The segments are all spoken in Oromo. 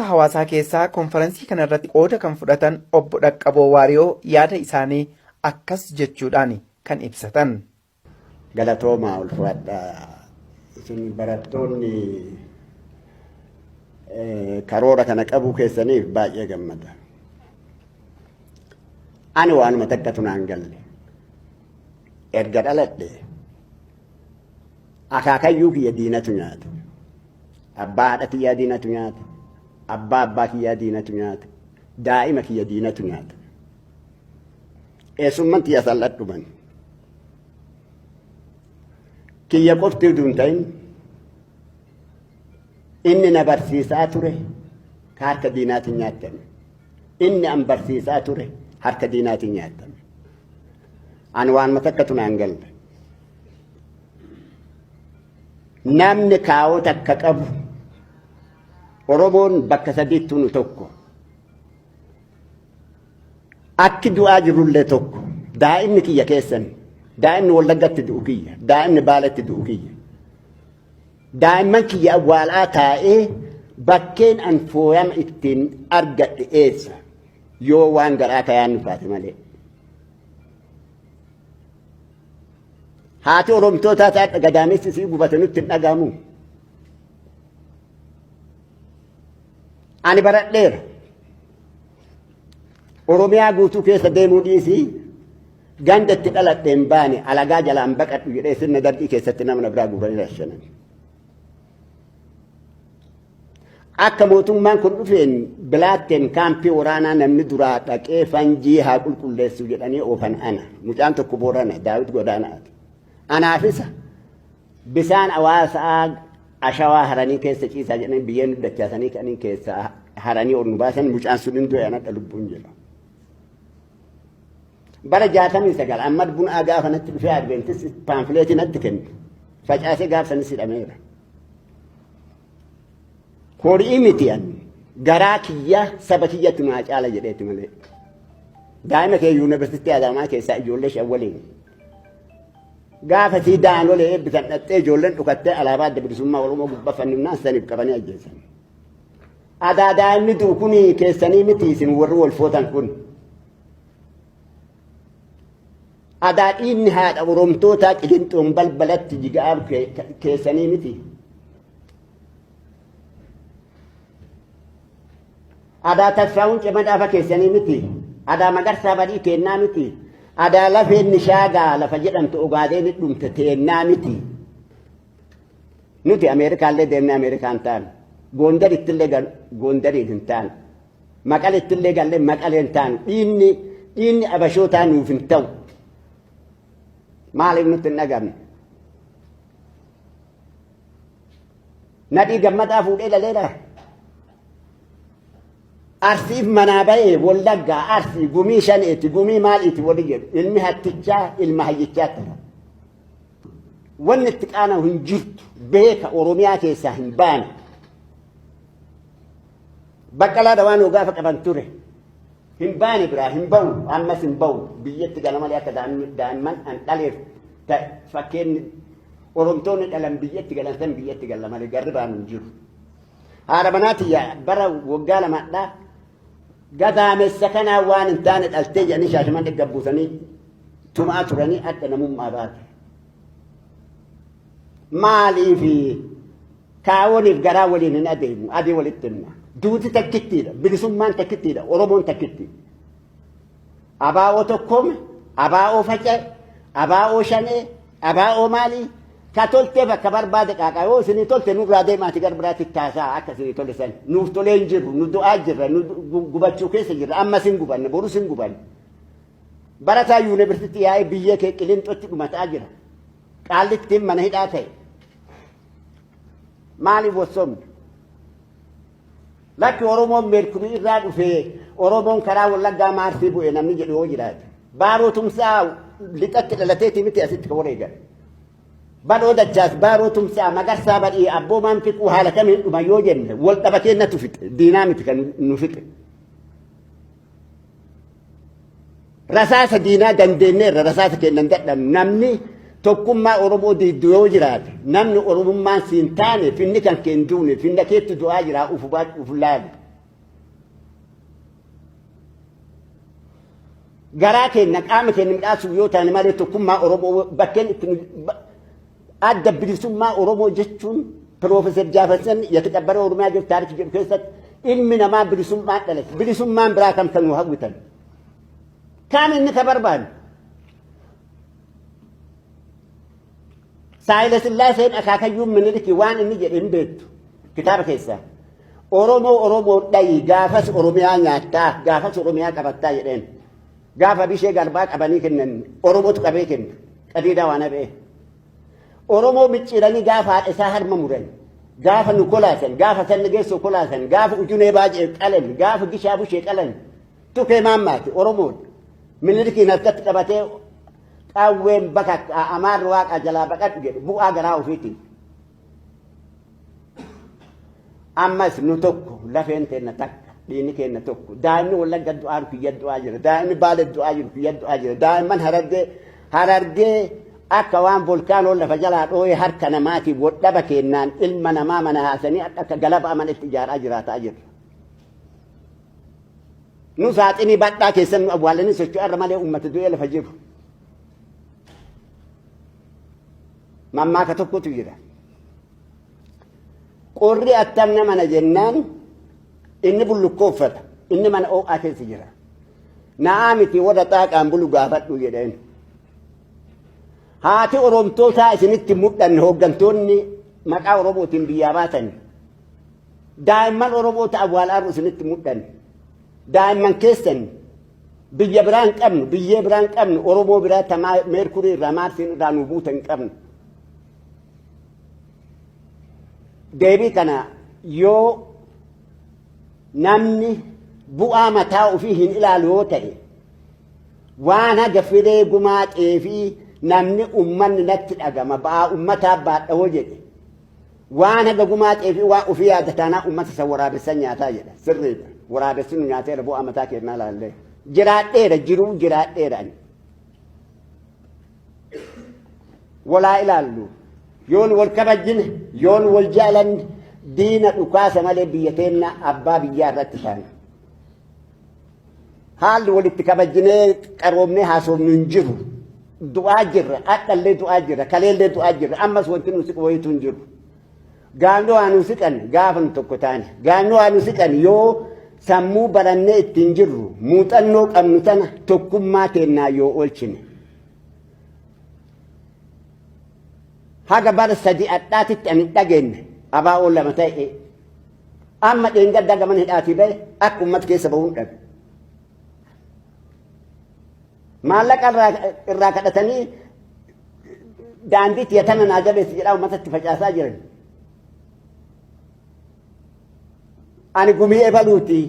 Hirmaattota hawaasaa keessaa konfaransii kanarratti qooda kan fudhatan Obbo Dhaqqaboo Waariyoo yaada isaanii akkas jechuudhaan kan ibsatan. Galatoomaa, ulfaadhaa. Isin barattoonni karoora kana qabuu keessaniif baay'ee gammada. Ani waanuma takkatu naan galle. Erga dhaladhe akaakayyuu kiyya diinatu nyaate. Abbaa haadha kiyyaa diinatu nyaate. Abbaa abbaa kiyyaa diinatu nyaate. Daa'ima kiyya diinatu nyaate. Eessumman tiyya sal'adhuman. Kiyya qofti utuu hin ta'in inni na barsiisaa ture ka harka diinaatiin nyaattame. Inni an barsiisaa ture harka diinaatiin nyaattame. Ani waanuma takkatu naan galle. Namni kaawoo takka qabu, Oromoon bakka sadiitti nu tokko. Akki du'aa jirrullee tokko. Daa'imni kiyya keessan. Daa'imni Wallaggatti du'u kiyya. Daa'imni Baaletti du'u kiyya. Daa'imman kiyya awwaalaa taa'ee bakkeen an fooyama ittiin argadhe eessa? Yoo waan garaa kayaan nu taate malee. Haati Oromtootaa taadha gadaamessi isii gubate nutti hin dhaga'amu. Ani baradheera. Oromiyaa guutuu keessa deemuu dhiisii ganda itti dhaladhe hin baane, alagaa jalaan baqadhu jedhee sirna Dargii keessatti nama na biraa guuranii rashanan. Akka mootummaan kun dhufeen Bilaatteen kaampii waraanaa namni duraa dhaqee fanjii haa qulqulleessu jedhanii oofan ana. Mucaan tokko Boorana Daawit Godaanaati. Anaaf isa bisaan hawaasaa ashawaa haranii keessa ciisaa jedhanii biyyeen dachaasanii ka'anii keessa haranii ol nu baasan. Mucaan sun hin du'e, anadha lubbuun jira. Bara 69 Ammad Bunaa gaafa natti dhufee Adventis paamfileetii natti kenne. Facaasee gaaf sanis hidhameera. Horii miti, an garaa kiyya saba kiyyatti naa caala jedheeti malee. Daa'ima kee yuunivarsiitii Adaamaa keessaa ijoollee shan waliin. Gaafa sii daanolee eebbisan dhattee ijoolleen dhukattee alaabaa Adda Bilisummaa Oromoo gubbaa fannifnaan saniif qabanii ajjeesan. Adaa daa'imni du'u kun keessanii miti, isin warri wal footan kun. Adaa dhiigni haadha Oromtootaa Qilinxoon balbalatti jigaa keessanii miti. Adaa Tasfaa'uun Camadaafa keessanii miti. Adaa Magarsaa Badii keennaa miti. Adaa lafeen Nishaagaa lafa jedhamtu Ogaadeen dhumte teennaa miti. Nuti Ameerikaallee deemnee Ameerikaan taanu. Gondarittillee Gondariin hin taanu. Maqalettillee gallee Maqaleen taanu. Dhiinni abashootaa nuuf hin ta'u. Maaliif nutti hin dhagamne? Nadhii Gammadaa fuudhee laleera. Arsiif manaa bahee Wallaggaa, Arsii gumii shaneeti, gumii maaliiti wali jedhu, ilmi hattichaa ilma hayyichaa ta'a. Wanni itti qaana'u hin jirtu, beeka Oromiyaa keessaa hin baane. Baqqalaa Dawaan gaafa qaban ture. Hin baane, biraa hin ba'u, ammas hin ba'u, biyyatti gala malee akka daa'imman an dhaleef fakkeenyi Oromtoonni dhalan biyyatti galan san biyyatti gala malee garri baanu hin jiru. Haadha manaatiyya bara waggaa lamadhaa gadaamessa kanaa waan hin taane dhaltee jedhanii Shaashamannee gabbuusanii tumaa turanii adda namummaa baate. Maaliif kaawoniif garaa waliin hin adeemu? Adii walitti himna. Duuti takkittiidha. Bilisummaan takkittiidha. Oromoon takkitti. Abaa'oo tokkoome, abaa'oo faca'e, abaa'oo shanee, abaa'oo maalii? Ka toltee bakka barbaade qaaqaa, yoo isinii tolte nurraa deemaati gara biraatti taasaa akka isinii tole san. Nuuf tolee hin jirru, nu du'aa jirra, nu gubachuu keessa jirra, ammas hin gubanne, borus hin gubanne. Barataa yuunivarsiitii yaa'ee biyya kee Qilinxootti dhumataa jira. Qaallittiin mana hidhaa ta'e. Maaliif wassomne? Lakki, Oromoon meerkurii irraa dhufee, Oromoon karaa Wallaggaa Maarsii bu'e namni jedhu yoo jiraate. Baaroo Tumsaa lixatti dhalateeti miti asitti kan wareegame. Badhoo Dachaas, Baaroo Tumsaa, Magarsaa Badhii, Abboomaan Fiquu haala kamiin dhuma yoo jenne, wal dhabatee natu fixe. Diinaa miti kan nu fixe. Rasaasa diinaa dandeenyeerra, rasaasa kennan dadhabnu. Namni tokkummaa Oromoo diiddu yoo jiraate, namni Oromummaan siin taane, finni kan kee hin duune, finna keetti du'aa jira, uf laali. Garaa keenya qaama keenya midhaasuuf yoo taane malee tokkummaa Oromoo bakkeen itti adda bilisummaa Oromoo jechuun Piroofeesar Jaafarsan Yataqabbara Oromiyaa jiru taarikii jedhu keessatti ilmi namaa bilisummaa dhalate. Bilisummaan biraa kam kan nu hawwitan? Kam inni ka barbaadu? Saayila Sillaaseen akaakayyuun Minilikii waan inni jedhe hin beektu kitaaba keessaa. Oromoo Oromoo dhayi gaafas Oromiyaa nyaattaa gaafas Oromiyaa qabattaa jedheen. Gaafa bishee garbaa qabanii kennan Oromootu qabee kenna. Qadiidaa waan hafee. Oromoo micciiranii gaafa haadha isaa harma muran. Gaafa nu kolaasan, gaafa sanni geessoo kolaasan, gaafa ujunee baajee qalan, gaafa gishaa bushee qalan. Tukee maammaati Oromoodha. Minilikiin harkatti qabatee qawween bakka amaarri waaqa jalaa baqadhu jedhu bu'aa garaa ofiitiin. Ammas nu tokko lafeen teenna takka dhiinni keenna tokko daa'imni Wallagga du'aa jiru kiyya du'aa jira daa'imni Baale du'aa jiru kiyya du'aa jira daa'imman Harargee Harargee akka waan volkaanoo lafa jalaa dhooyee harka namaatiin wodhaba keennaan ilma namaa mana haasanii akka galaba mana itti ijaaraa jiraataa jirra. Nu saaxinii badhaa keessan nu awwaalanii socho'arra malee uummata du'ee lafa jiru. Mammaaka tokkotu jira. Qorri attam nama na jennaan inni bullukkoo uffata inni mana oo'aa keessa jira. Na'aa miti warra xaaqaan bulu gaafadhu jedheen. Haati Oromtootaa isinitti mudhanne hooggantoonni maqaa Oromootiin biyyaa baatan. Daa'imman Oromoota awwaalaaru isinitti mudhanne. Daa'imman keessan biyya biraa hin qabnu, biyyee biraa hin qabnu, Oromoo biraa tamaa meerkurii irraa maarsiin irraa nu buuta hin qabnu. Deebii kana yoo namni bu'aa mataa ofii hin ilaalu yoo ta'e waan haga firee gumaa xeefii namni ummanni natti dhagama ba'aa ummataa baadhawoo jedhe waan haga gumaa xeefii waan ofii yaada taanaa ummata san waraabessan nyaataa jedha sirriidha waraabessi nu nyaateera bu'aa mataa keenyaa laallee jiraadheera jiruu jiraadheera ani. Walaa ilaallu yoon wal kabajjine yoon wal jaalanne diina dhukaasa malee biyya teenna abbaa biyyaa irratti taana. Haalli walitti kabajjinee qaroomnee haasofnu hin jiru. Du'aa jirra, hadhallee du'aa jirra, kaleellee du'aa jirra, ammas wanti nu siqu wayiitu hin jiru. Gaafni waa nu siqan gaafa nu tokko taane, gaafni waa nu siqan yoo sammuu barannee ittiin jirru muuxannoo qabnu tana tokkummaa teennaa yoo oolchine. Haga bara sadi adhaatitti ani dhageenye abaa'oo lama ta'e amma dheengaddaa gaman hidhaatii ba'e akka uummata keessa bahuun dhabe. Maallaqa irraa kadhatanii daandii tiyya tana naa jabeessi jedhaa uummatatti facaasaa jiran. Ani gumii ebaluuti,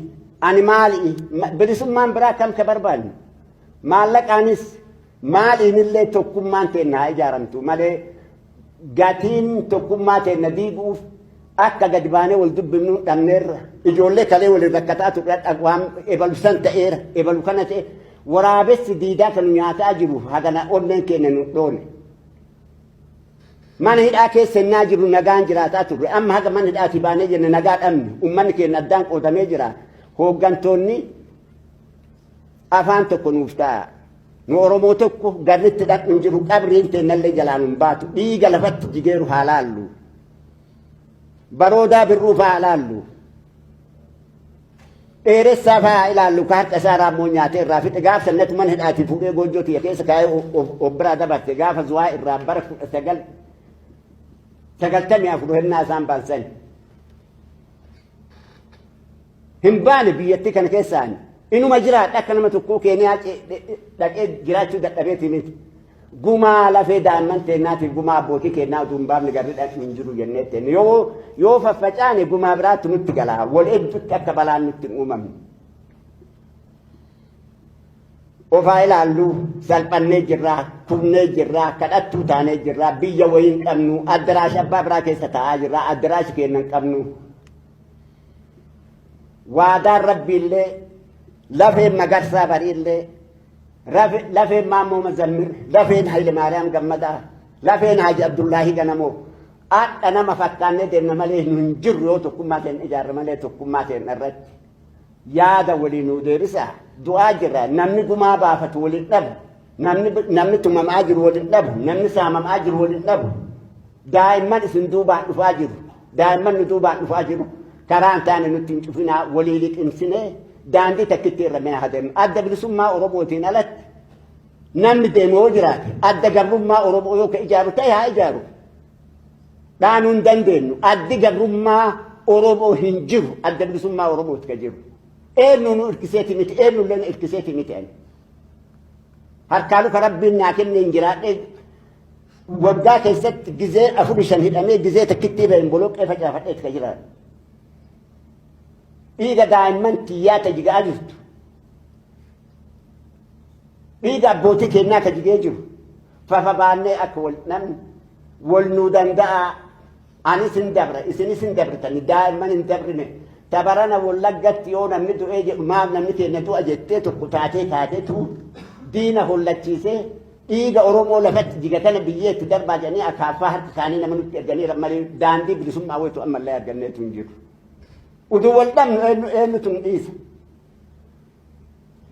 ani maali, bilisummaan biraa kam ka barbaannu? Maallaqaanis maaliinillee tokkummaan teenna haa ijaaramtu malee gatiin tokkummaa teenna diiguuf akka gadi baanee wal dubbifnu dhabneerra. Ijoollee kalee waliin rakkataa turre waan ebalu san ta'eera, ebalu kana ta'e waraabessi diidaa kan nyaataa jiru hagana onneen keenya nu dhoone. Mana hidhaa keessa innaa jiru nagaan jiraataa turre. Amma haga mana hidhaatii baanee jenne nagaa dhabne. Uummanni keenya addaan qoodamee jira. Hooggantoonni afaan tokko nuuf ta'a. Nu Oromoo tokko garritti dhaqnu hin jiru qabriin teennallee jalaan hin baatu. Dhiiga lafatti jigeeru haa laallu. Baroodaa birruu fa'aa laallu. Dheeressaa fa'aa ilaallu ka harka isaa raammoo nyaatee irraa fixe gaafa sannatu mana hidhaatii fuudhee goojjoo tiyya keessa kaa'ee of biraa dabarte gaafa zuwaa irraa bara 1994 hennaa isaan baansan. Hin baane biyyattii kana keessaan inuma jiraadha akka nama tokkoo Keeniyaa dhaqee jiraachuu dadhabeetii miti. Gumaa lafee daa'imman teennaatiif gumaa abbootii keennaa utuu hin baafne garri dhaqnu hin jiru jennee teenne. Yoo yoo faffacaane gumaa biraatti nutti gala. Wal eddutti akka balaan nutti hin uumamne. Ofaa ilaallu salphannee jirraa, kufnee jirraa, kadhattuu taanee jirraa, biyya wayii hin qabnu, addaraasha abbaa biraa keessa taa'aa jirraa, addaraasha keenya hin qabnu. Waadaan rabbiillee lafeen magarsaa bariillee lafeen Maammoo Mazammir, lafeen Hayilemaariyaam Gammadaa, lafeen Haaji Abdullaahii Ganamoo hadha nama fakkaannee deemna malee nu hin jirru yoo tokkummaa keenya ijaarre malee tokkummaa keenya irratti. Yaada walii nuu deebisaa. Du'aa jirra. Namni gumaa baafatu waliin dhabu. Namni tumamaa jiru waliin dhabu. Namni saamamaa jiru waliin dhabu. Daa'imman isin duubaan dhufaa jiru. Daa'imman nu duubaan dhufaa jiru. Karaa hin taane nutti hin cufinaa, walii liqimsinee daandii takkitti irra mee haa deemnu. Adda Bilisummaa Oromootiin alatti namni deemu yoo jiraate, adda gabrummaa Oromoo yoo ka ijaaru ta'e haa ijaaru. Dhaanuu hin dandeenyu. Addi gabrummaa Oromoo hin jiru. Adda Bilisummaa Oromooti ka jiru. Eenyu nu irkiseeti miti, eenyu illee nu irkiseeti miti ani. Harkaa luka Rabbiin naa kenne hin jiraadhee, waggaa keessatti gizee afur shan hidhamee, gizee takkittii baheen boloqqee facaafadheeti ka jiraadhu. Dhiiga daa'imman tiyyaa ta jigaa jirtu. Dhiiga abbootii keenyaa ka jigee jiru. Fafa baannee akka wal namni wal nuu danda'a. Anis hin dabra, isinis hin dabritani, daa'imman hin dabrine. Tabarana Wallaggatti yoo namni du'ee jedhu, maaf namni keenya du'a jettee tokko taatee taateetu diina hollachiisee dhiiga Oromoo lafatti jiga kana biyyeetti darbaa jedhanii akaaffaa harka isaanii nama nutti erganiira malee, daandii bilisummaa wayitu ammallee arganneetu hin jiru. Uduu wal dhabnu eenyu eenyutu nu dhiisa?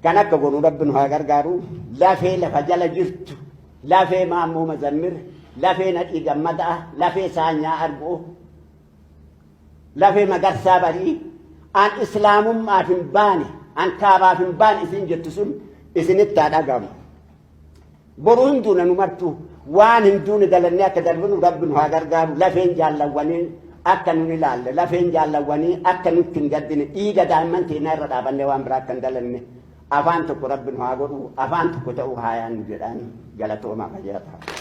Kan akka godhu Rabbi nu haa gargaaru. Lafee lafa jala jirtu, lafee Maammoo Mazammir, lafee Nadhii Gammadaa, lafee Saanyaa Arboo, lafee Magarsaa Barii, an islaamummaaf hin baane, an kaabaaf hin baane isin jettu sun isinitti haa dhagamu. Boru hin duuna nu martuu, waan hin duune dalannee akka darbinu Rabbi nu haa gargaaru. Lafeen jaallawwanii akka nun ilaalle, lafeen jaallawwanii akka nutti hin gaddine, dhiiga daa'imman keenyaa irra dhaabannee waan biraa akka hin dalanne, afaan tokko Rabbi nu haa godhu, afaan tokko ta'uu haa yaannu jedhaan. Galatoomaa, fayyaa ta'a.